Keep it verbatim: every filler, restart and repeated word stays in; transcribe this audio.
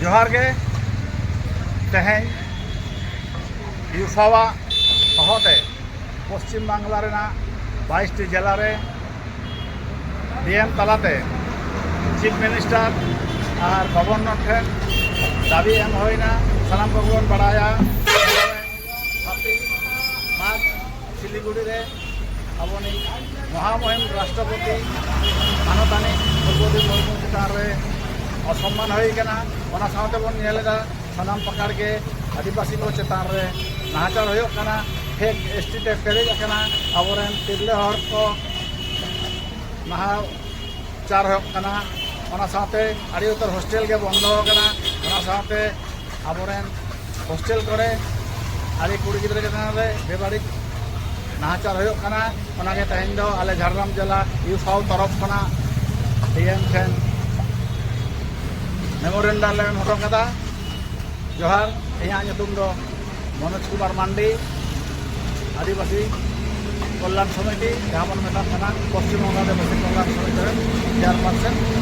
ᱡᱚᱦᱟᱨ ᱜᱮ᱾ ᱛᱮᱦᱮᱧ ᱭᱩᱯᱷᱟᱣᱟᱜ ᱦᱚᱦᱚᱛᱮ ᱯᱚᱥᱪᱤᱢ ᱵᱟᱝᱞᱟ ᱨᱮᱱᱟᱜ ᱵᱟᱭᱤᱥ ᱴᱤ ᱡᱮᱞᱟ ᱨᱮ ᱰᱤ ᱮᱢ ᱛᱟᱞᱟᱛᱮ ᱪᱤᱯ ᱢᱤᱱᱤᱥᱴᱟᱨ ᱟᱨ ᱜᱚᱵᱷᱚᱨᱱᱚᱨ ᱴᱷᱮᱱ ᱫᱟᱹᱵᱤ ᱮᱢ ᱦᱩᱭᱱᱟ᱾ ᱥᱟᱱᱟᱢ ᱠᱚᱜᱮ ᱵᱚᱱ ᱵᱟᱲᱟᱭᱟ, ᱥᱟᱛᱮᱭ ᱢᱟᱨᱪ ᱥᱤᱞᱤᱜᱩᱲᱤ ᱨᱮ ᱟᱵᱚᱱᱤᱡ ᱢᱚᱦᱟᱢᱚᱦᱤᱢ ᱨᱟᱥᱴᱨᱚᱯᱚᱛᱤ ᱢᱟᱱᱚᱛᱟᱱᱤ ᱫᱨᱚᱣᱯᱚᱫᱤ ᱢᱩᱨᱢᱩ ᱪᱮᱛᱟᱱ ᱨᱮ ᱚᱥᱚᱢᱢᱟᱱ ᱦᱩᱭ ᱠᱟᱱᱟ᱾ ᱚᱱᱟ ᱥᱟᱶᱛᱮ ᱵᱚᱱ ᱧᱮᱞ ᱮᱫᱟ, ᱥᱟᱱᱟᱢ ᱯᱟᱠᱟᱲ ᱜᱮ ᱟᱹᱫᱤᱵᱟᱹᱥᱤ ᱠᱚ ᱪᱮᱛᱟᱱ ᱨᱮ ᱱᱟᱦᱟᱪᱟᱨ ᱦᱩᱭᱩᱜ ᱠᱟᱱᱟ, ᱯᱷᱮᱠ ᱮᱥ ᱴᱤ ᱛᱮ ᱯᱮᱨᱮᱡ ᱟᱠᱟᱱᱟ᱾ ᱟᱵᱚᱨᱮᱱ ᱛᱤᱨᱞᱟᱹ ᱦᱚᱲ ᱠᱚ ᱱᱟᱦᱟᱪᱟᱨ ᱦᱩᱭᱩᱜ ᱠᱟᱱᱟ᱾ ᱚᱱᱟ ᱥᱟᱶᱛᱮ ᱟᱹᱰᱤ ᱩᱛᱟᱹᱨ ᱦᱳᱥᱴᱮᱞ ᱜᱮ ᱵᱚᱱᱫᱚ ᱟᱠᱟᱱᱟ᱾ ᱚᱱᱟ ᱥᱟᱶᱛᱮ ᱟᱵᱚᱨᱮᱱ ᱦᱳᱥᱴᱮᱞ ᱠᱚᱨᱮ ᱟᱹᱰᱤ ᱠᱩᱲᱤ ᱜᱤᱫᱽᱨᱟᱹ ᱪᱮᱛᱟᱱ ᱨᱮ ᱵᱮᱵᱟᱹᱲᱤᱡ ᱱᱟᱦᱟᱪᱟᱨ ᱦᱩᱭᱩᱜ ᱠᱟᱱᱟ᱾ ᱚᱱᱟᱜᱮ ᱛᱮᱦᱮᱧ ᱫᱚ ᱟᱞᱮ ᱡᱷᱟᱲᱜᱨᱟᱢ ᱡᱮᱞᱟ ᱭᱩᱯᱷᱟᱣ ᱛᱚᱨᱚᱯ ᱠᱷᱚᱱᱟᱜ ᱰᱤ ᱮᱢ ᱴᱷᱮᱱ ᱢᱮᱢᱳᱨᱮᱱᱰᱟᱢ ᱞᱮ ᱮᱢ ᱦᱚᱴᱚ ᱠᱟᱫᱟ᱾ ᱡᱚᱦᱟᱨ, ᱤᱧᱟᱹᱜ ᱧᱩᱛᱩᱢ ᱫᱚ ᱢᱚᱱᱳᱡᱽ ᱠᱩᱢᱟᱨ ᱢᱟᱱᱰᱤ, ᱟᱹᱫᱤᱵᱟᱹᱥᱤ ᱠᱚᱞᱭᱟᱱ ᱥᱚᱢᱤᱛᱤ, ᱡᱟᱦᱟᱸ ᱵᱚᱱ ᱢᱮᱛᱟᱜ ᱠᱟᱱᱟ ᱯᱚᱥᱪᱤᱢ ᱵᱚᱝᱜᱚ ᱟᱹᱫᱤᱵᱟᱹᱥᱤ ᱠᱚᱞᱭᱟᱱ ᱥᱚᱢᱤᱛᱤ ᱨᱮᱱ ᱪᱮᱭᱟᱨᱯᱟᱨᱥᱚᱱ᱾